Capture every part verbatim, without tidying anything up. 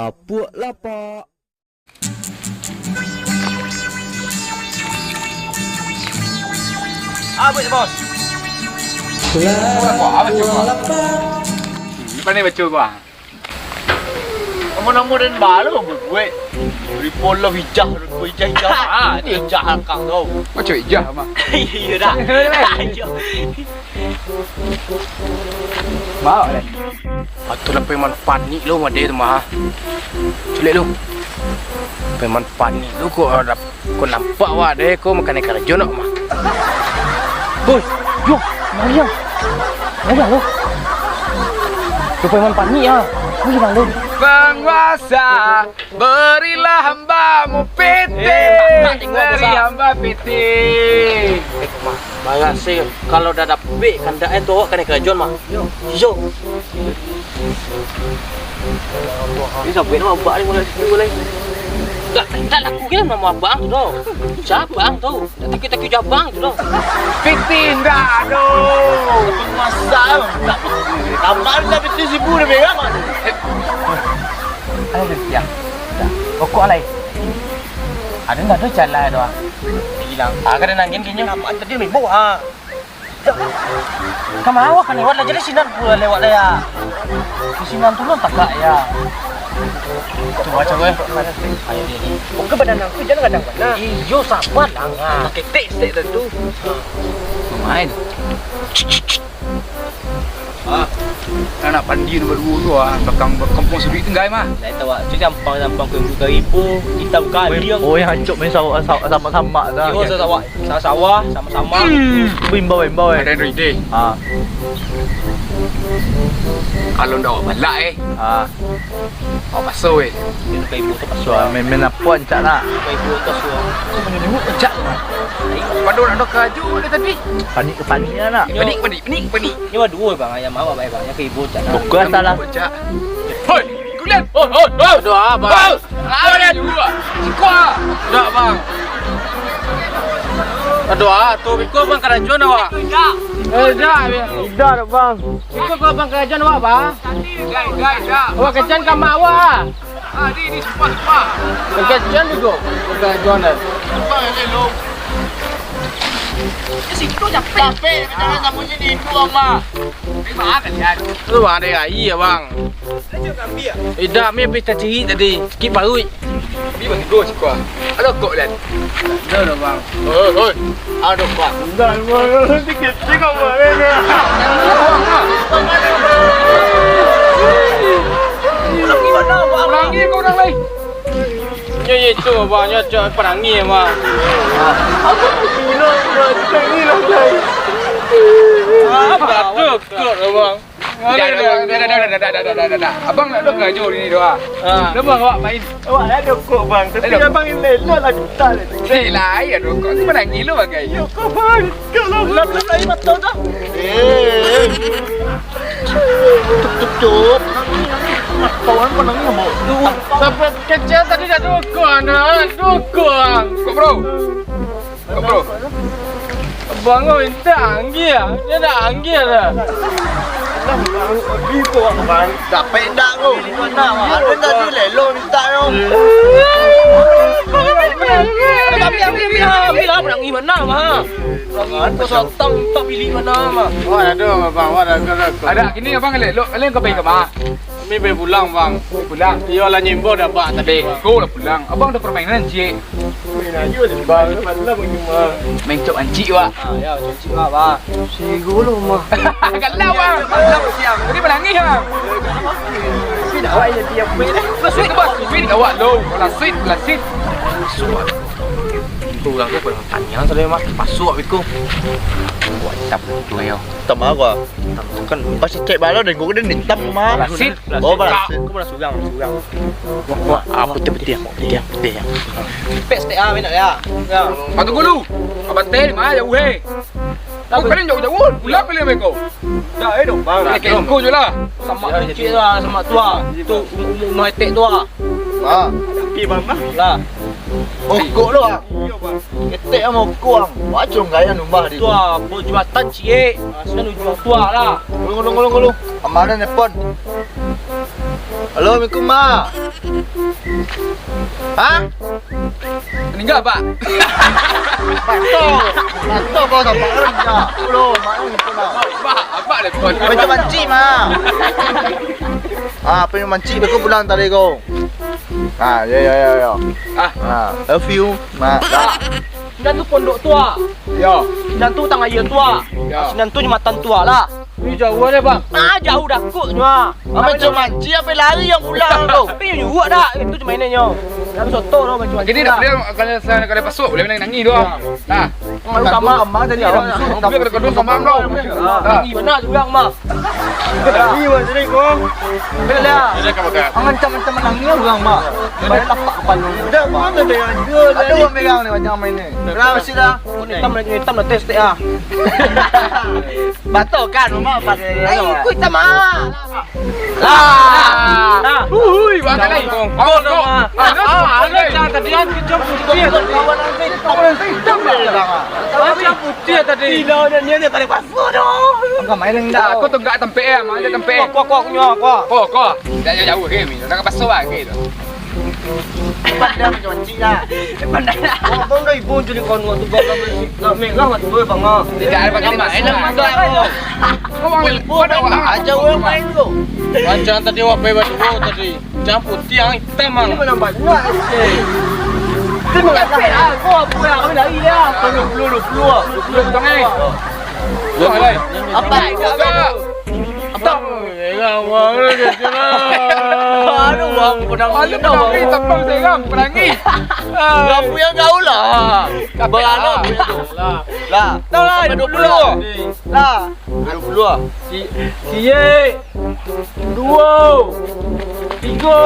Apuak lapak. Abis, bos. Lah, abis, bos. Lapak. Hmm, pandai baca gua. Namo-namo den baru buek. Ripolo ijah, ijah, ijah. Ah, ijah akang tu. Macam ijah mah. Iya dah. Iya. Mau deh. Atuh lah preman panik lu mah deh tu mah. Culik lu. Preman panik lu kok ada, kok nampak wak deh kok makan karajo nak mah. Bos, yo, Mariam. Mariam lu. Lu preman panik ya. Lu hilang lu. Penguasa. Berilah hambamu pitih, eh, tak, tak, tengok beri besar. Hamba pitih. Eh, mah, barasai kalau dah dapek kandak eh tu awak kanai karajoan, mah. Yo. Yo. Ni sampai nama abang ni mulai, mulai. Tak, tak laku kan nama abang tu doh. Siapa abang tu? Takik-takik jabang tu doh. Pitih indak, aduh. Masa, tak. Tambah dah pitih sibu dah berak, Mak. Ayo, Gus, ya. Dah. Rokok alai. Ada ndak ada jalan tu, ah. Hilang. Ah, kada nangin kinyo. Nama tadi mibuk, ha? Kama awak kan lewat lah, jadi sinan pula lewat lah, ya. Di sinan tu lah tagak, ya. Tu macam, eh. Ayo, dia ni. Oke, badan aku jangan kadang-kadang. Iyo, sabar lah, ngah. Ketek sek dah tu. Main. Ah, anak pandi nomor duo tu, ah, belakang kampuang Suduik Tinggai mah. Dah tahu, ah, tu campang-campang ke buka ibu, kita buka. Oh, yang acok main sawah, sawah, sama-sama dah. Yo, sawah, sawah, sama-sama. Hmm. Imbau, imbau, eh. Ada yang ide. Ah. Kalau ndak awak balak, eh. Ah. Awak paso, eh. Dia pakai ibu tu paso. Suah, main, main apa ancak nak? Pakai ibu tu paso. Pancak. Pado nak doka aju dia tadi. Panik ke panik lah nak. Panik, panik, panik, panik. Ni dua bang, ayam awak baik bang. Yang ke ibu ancak nak. Bukan salah. Hoi, kulian. Hoi, hoi, hoi. Aduh, ah, bang. Hoi. Aduh, ah. Siko, ah. Dak, bang. Aduh, ah, tu biko bang karajo nak, wak. Eh, dak, bang. Dak, bang. Iko kalau bang karajo nak, wak, bang. Gai, gai, dak. Wak kecen ka mak awak, ah. Ah, ni, ni, sumpah, sumpah. Bang kecen juga. Bang karajo nak. Sumpah, ya, lo. Di situ capek. Capek, macam mana sambunyi di itu, Ama. Ni, bang, kalian. Tu, bang, ada air, ya, bang. Idak, mi habis tacirik tadi. Sakik paruik. Bi batigo siko ah. Ado kok, Lan? Ado lah, bang. Oi, oi. Ado kok. Dah, bang. Dikit, tengok, bang. Perangi kau urang lain. Nyo, ye, tu, bang. Nyo cak perangi, bang. Apa guna, bang? Perangi lah, bang. Apa? Ado kok, bang. Dah, dah, dah, dah. Abang nak doa karajo hari ni doa. Ha. Dah bang, awak main. Awak nak dokok bang, tapi abang ni elok lah kita ni. Eh, lah, ayah dokok. Ni menangis lu bagai. Yo, kau bang. Kalau lah, lah, lah, mata dah. Eh. Tutup, tutup. Kawan menangis mau. Sampai kecil tadi dah dokok, anak. Dokok. Kok, bro? Kok, bro? Abang kau minta anggir ah. Dia nak anggir dah. Dapek indak tu? Ada tadi lelo minta tu. Ambil, ambil, ambil, ambil lah, barang ni mana mah? Kau sotang minta pilih mana mah? Wah, aduh, abang, wah, aduh, aduh. Ada kini abang lelo, lelo kau pergi ke mana? Kami boleh pulang, bang. Boleh pulang? Iyolah, nyimbau dah, bang, tadi, bang. Beko lah pulang. Abang ada permainan, cik. Main aja lah, bang. Main cok ancik, wak. Ah, ya, cok ancik, wak, bang. Sigo lo, mah. Galau, bang. Galau siang. Tadi menangis, bang. Tapi dah awak yang diam, main. Lah, sweet, bang. Sweet, awak lo. Lah, sweet, lah, sweet. Suat. Itu orang tu pernah tanya tadi, mak. Pasuk, beko. Buat hitam tu, yo. Hitam apa? Hitam tu kan. Pas cek bala, dengkok dia hitam, mah. Lah, sweet. Oh, balas. Aku balas surang, surang. Wah, wah, ah, putih, putih, putih, putih. Pek setek ah, minat ya. Ya. Patut gulu. Abang teh, mah, jauh, heh. Kau kalian jauh-jauh, pulang kalian, beko. Dah, eh, dong, bang. Kau je lah. Sama kecil lah, sama tua. Tu, um-, um-, umah etek tua. Ah. Tapi, bang, bang. Lah. Okok lo, ah. Iyo, bang. Etek sama okok, bang. Wajong gaya numbah di. Tua, bo jumatan, ciek. Ah, sinan ujung tua lah. Ngulung, ngulung, ngulung, ngulung. Amaran telepon. Halo, Assalamualaikum, Mak. Ha? Maningga, Pak? Batok. Batok kau sampai maningga. Halo, Mak, ni kau, Mak. Pak, Pak, dah kau. Macam mancik, Mak. Ah, apa yang mancik, aku pulang tadi kau. Ah, ya, ya, ya, ya. Ah. Ah, love you, Mak. Dah. Sinan tu pondok tua. Yo. Sinan tu tangah aia tua. Yo. Sinan tu jambatan tua lah. Ih, jauah deh, Bang. Ah, jauah dakuknyo, ah. Apa cuma mancik, apa lari yang pulang tu? Tapi nyuruak dah, itu cuma mainannyo. Tapi soto tu, mancik-mancik. Gini dah, lah. Boleh kalau saya, kalau pasuk, boleh main nangis tu, ah. Nah. Malu kamar, kamar tadi, ah. Boleh kalau kedua sama, bro. Ah, nah. Nangis mana tu, Bang, mah? Nangis, Bang, tadi, kong. Boleh lah. Dia dah kamu dah. Angan macam-macam nangis, orang, mah. Badan lapak kepala. Dah, mana dia? Ada orang pegang ni, macam main ni. Dah, masih dah. Hitam lagi, hitam lah, tes, tes, ah. Batok kan, Mak, pakai. Eh, ikut sama. Lah. Lah. Uhui, bang, kali. Kau nama. Ah, ah, ah, ah, tadi kan kejam putih tadi. Kawan nanti, kawan nanti, hitam dia. Macam putih tadi. Tidak ada niat dia kali pasal tu. Enggak main enggak. Aku tu enggak tempe ya, mana tempe? Kau, kau, kau, kau, kau. Kau, kau. Dah jauh-jauh ke, Mi? Dah ke pasal lah, ke tu. Pandai macam mancik lah. Pandai lah. Abang dah ibu jadi kawan waktu bang nak merah waktu tu bang ah. Tidak ada pakai main lah. Kau orang ibu ada orang aja orang main tu. Macam tadi awak pergi batu tadi. Campur tiang hitam bang. Ini mana banyak eh. Itu mana lah. Kau apa yang kami lari dia? Dua puluh, dua puluh. Dua puluh tengah. Apa? Apa? Aduh, bang, pedang. Aduh, pedang. Pedang, pedang. Pedang. Lampu yang gaul lah. Berapa lampu yang tu? Lah. Lah. Tahu lah, dua puluh. Lah. Dua puluh lah. Si, si, duo, tigo,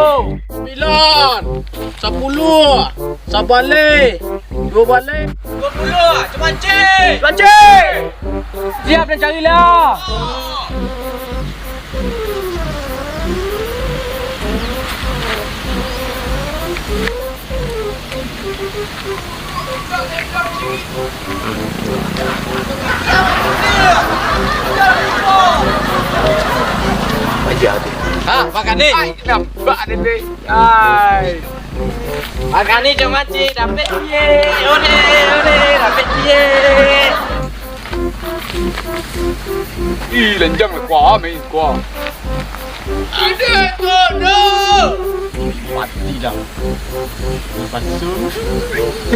sambilan, sapuluah, sabaleh, duo baleh. Dua puluh, cumancing! Cumancing! Siap dan carilah! Ha, makan ni. Ai, nampak ni, Dek. Ai. Makan ni, jom mancik. Dapek ciek. Oleh, oleh. Dapek ciek. Ih, lenjang lah. Kuah, main kuah. Aduh, bodoh. Mati dah. Lepas tu.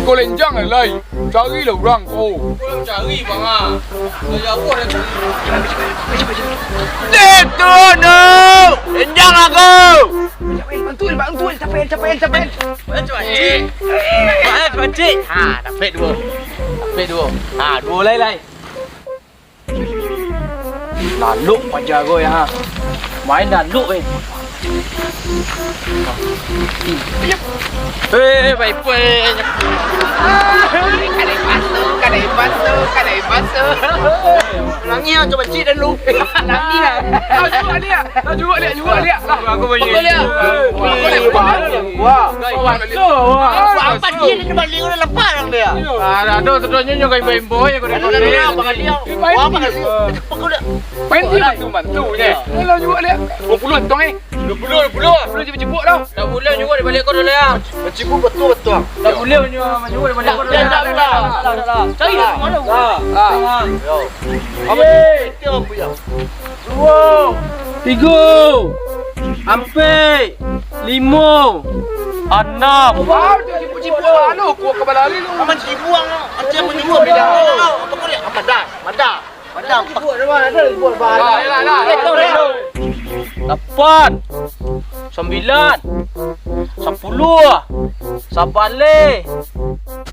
Kau lenjang lah, Lai. Carilah urang ko. Kau cari, bang, ah. Dah jauah dah cari. Itu, no. Lenjang aku. Bantu, bantu, capek, capek, capek. Bantu, Cik. Bantu, Cik. Ha, dapek duo. Dapek duo. Ha, duo lai, lai. Lalok paja ko ya. Main lalok eh. Eh, baik pun. Kadai pasu, kadai pasu, kadai pasu. Nangis ah, cuba cik dan lu. Nangis ah. Tahu juga dia. Tahu juga dia, juga dia. Lah, aku bagi. Aku lihat. Wah. Wah, apa dia ni balik udah lepas orang dia. Ah, ada tu tu nyo nyo kai main boy aku dah. Ada orang apa kali? Wah, apa kali? Apa kau dah? Main dia bantu-bantu je. Kalau juga dia. Dua puluh tong eh. Dua puluh, dua puluh. Dua puluh cipuk-cipuk tau. Dah bulan juga di balik kau dulu ya. Cipuk betul-betul. Dah bulan juga maju di balik kau dulu ya. Dah, dah, dah. Cari dah mana? Ah. Ah. Yo. Apa tu? Itu apa ya? Duo, tigo, ampek, limo, anam. Wow, dia cipuk-cipuk anu, kuat kepala ni lu. Aman dibuang, ah. Macam menyuruh bilang. Apa kau lihat? Apa dah? Madah. Madah. Lapan, sambilan, sapuluah, sabaleh.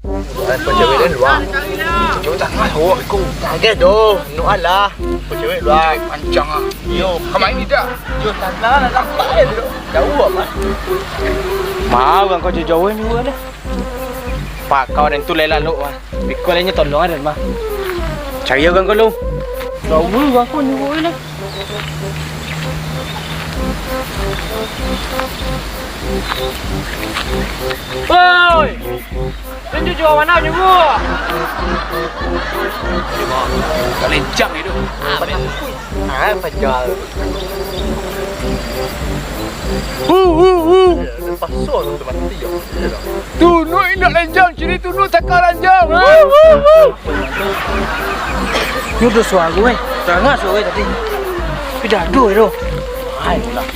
Bukan kau cewek dan luar. Cewek tangah awak ikut. Lagi doh. Nu alah. Kau cewek luar. Pancang ah. Yo. Kau main tidak? Yo, tangah lah, nampak je tu. Jauh apa? Mau kan kau jauh-jauh ni buat dah. Pak, kau dan tu lela lok mah. Biko lainnya tolong ada mah. Cari orang kau lu. Jauh orang kau ni buat lah. Oi! Tunjuk jual mana nyuruh. Kau lencang itu. Ah, pajal. Hu, hu, hu. Paso tu mati yo. Tunuk indak lanjang, ciri tunuk takah lanjang. Hu, hu, hu. Nyo do suaro, eh. Tarang suaro tadi. Tapi dah ado tu. Hai lah.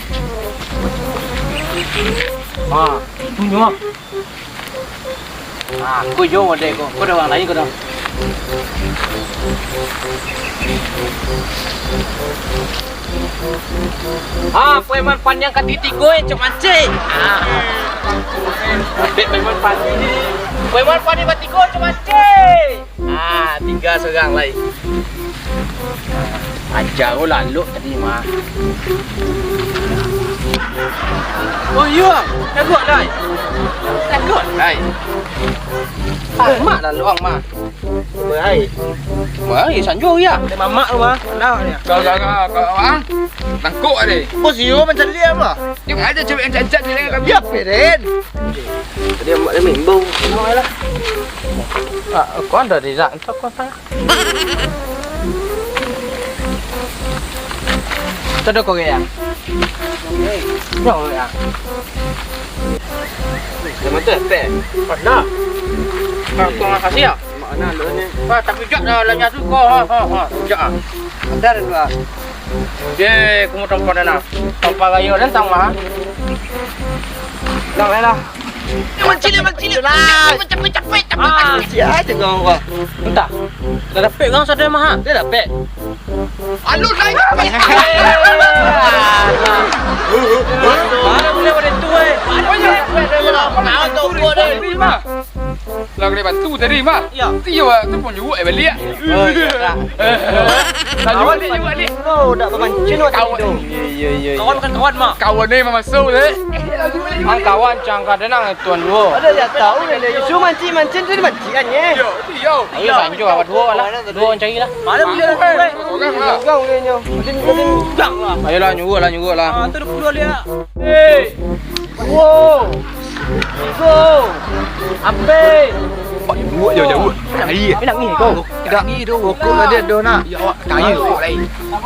Ha, tu nyo. Ah, ko jo model ko. Ko ado urang lain ko dah. Ah, preman Paniang katigo-tigo, eh, cok mancing. Ah. Dek preman Paniang ni. Preman Paniang batigo, cok mancing. Ah, tigo surang lai. Aja ko lalok tadi mah. Oh iyo, takut lai. Takut lai. Ah, mak lalok ang mah. Baik. Baik, sanjo ya. Ada mamak tu mah. Nah, ya. Kau kau kau ah. Tangkok ade. Bos iyo mancari apa? Yang ada cewek yang cacat ni dengan kami. Ya, peren. Tadi mak dia mimbau. Ah, kau anda di rak, entah kau tak. Todo Korea. Todo Korea. Nama tu apa? Ada. Nah, kau kasih ya? Mana lu ni? Wah, tapi jak dah lah nyatu kau. Ha ha ha. Jak ah. Ada dua. Ye, kumu tampa dana. Tampa gayo dan tang mah. Tang lah. Mancilih, mancilih. Capek, capek, capek, capek. Ah. Sia aja kau, Pak. Entah. Dah dapet kau sadar mah. Dia dapet. Alun lai. Mana boleh pada tu, eh? Mana tu, eh? Lah kena bantu tadi mah. Ya. Iyo, tu pun nyuwuk eh balik. Oh, iya, dah. Lanjut balik, lanjut balik. Lo dak pamancing lo tadi tu. Iya, iya, iya. Kawan bukan kawan mah. Kawan ni memang so deh. Ang kawan cang ka denang tuan duo. Ada ya tahu ni dia. Isu mancing-mancing tu dimancingkan ye. Yo, iyo. Ayo sanjo awak duo lah. Duo cari lah. Mana boleh orang lah. Ayolah nyuwuk lah, nyuwuk lah. Ah, tu dua puluh dia. Hei. Go! Go! Ampe! Pak, buat jauh-jauh. Air. Nak ni kau. Tak ni tu, rokok tadi ada nak. Ya, awak. Tak air rokok lain.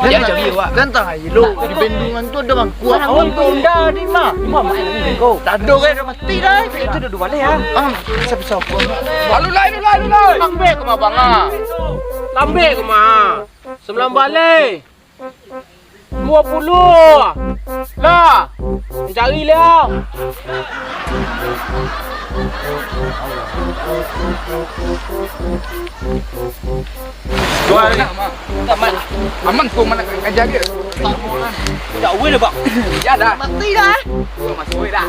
Dia cari awak. Kan tak air lo. Di bendungan tu ada mangkuk. Awak tu unda di mah. Di mah main ni kau. Tak ada kan, dah mati dah. Itu dah dua balik ah. Ah, siapa-siapa. Lalu lain, lalu lain. Lambe ke mah bang ah. Lambe ke mah. Sembilan balik. Dua puluh. Lah. Cari lah. Dua hari. Aman. Aman tu mana kerja dia? Tak mau lah. Tak boleh bang. Ya dah. Mati dah eh. Masuk dah.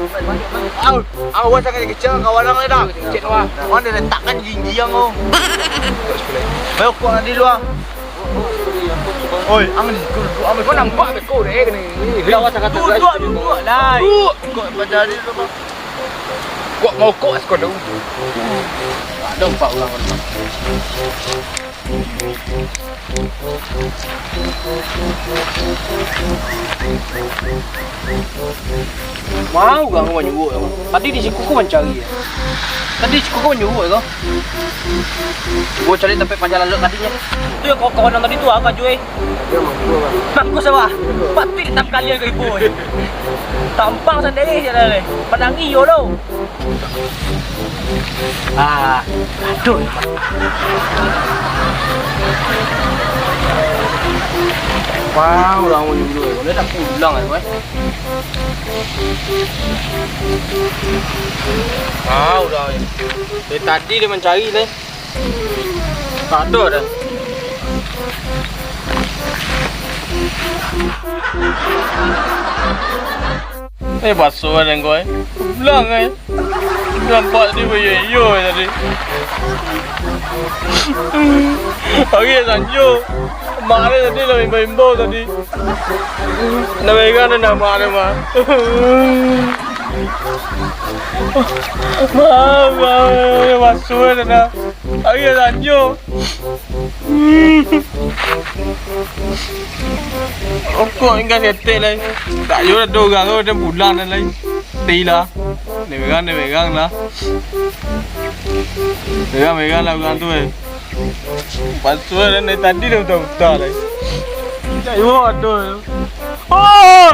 Au, au, awak sangat kecil kawan orang dah. Cek wah. Mana letakkan gigi yang kau. Baik kau di luar. Oi, ang di situ, ang. Kau nampak beko deh kena. Duduk, duduk, duduk lah. Duduk. Kau pancari tu, Bang. Kau mau kau sekolah dulu. Ada empat orang. Mau gak kau manyuruh kau? Tadi di siku kau mancari ya. Tadi di siku kau manyuruh kau. Gua cari tempat panjang lalu tadi ya. Tu yang kawan-kawan yang tadi tu ah kaju eh. Dia mampu bang. Mampu sama. Pati tak kali yang ibu eh. Tampang sendiri je dah leh. Pandangi yo lo. Ah, aduh. Wah, orang mau nyuruh. Boleh tak pulang aku eh? Ah, udah. Dari tadi dia mencari ni. Tak ada dah. Eh, basuh kan kau eh. Pulang eh. Nampak tadi bayo-yo tadi. Hari sanjo. Mak dia tadi lah imbau-imbau tadi. Nak pegang dia nak mak dia mah. Mah, mah, masuk dia dah. Hari sanjo. Rokok tinggal setek lai. Tak yo dah dua orang tu dah pulang dah lai. Tei lah. Dia pegang, dia pegang lah. Pegang, pegang lah orang tu eh. Pasal dari tadi dah udah-udah lai. Cak yo ada. Oi!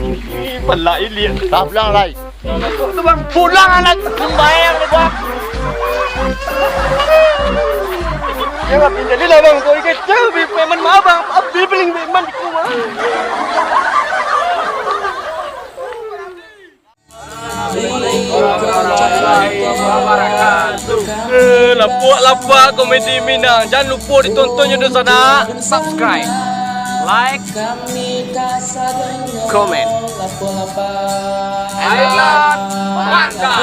Ih, palak ilia. Dah pulang, Lai. Tu, Bang. Pulang, anak sembayang ni, Bang. Jangan pindah ni lah, Bang. Kau ingat jauh, Bang. Preman mah, Bang. Abis paling preman di rumah. Eh, lapuak-lapuak komedi Minang. Jangan lupa ditongtonnyo di sana. Subscribe, like, comment. Island Mangga.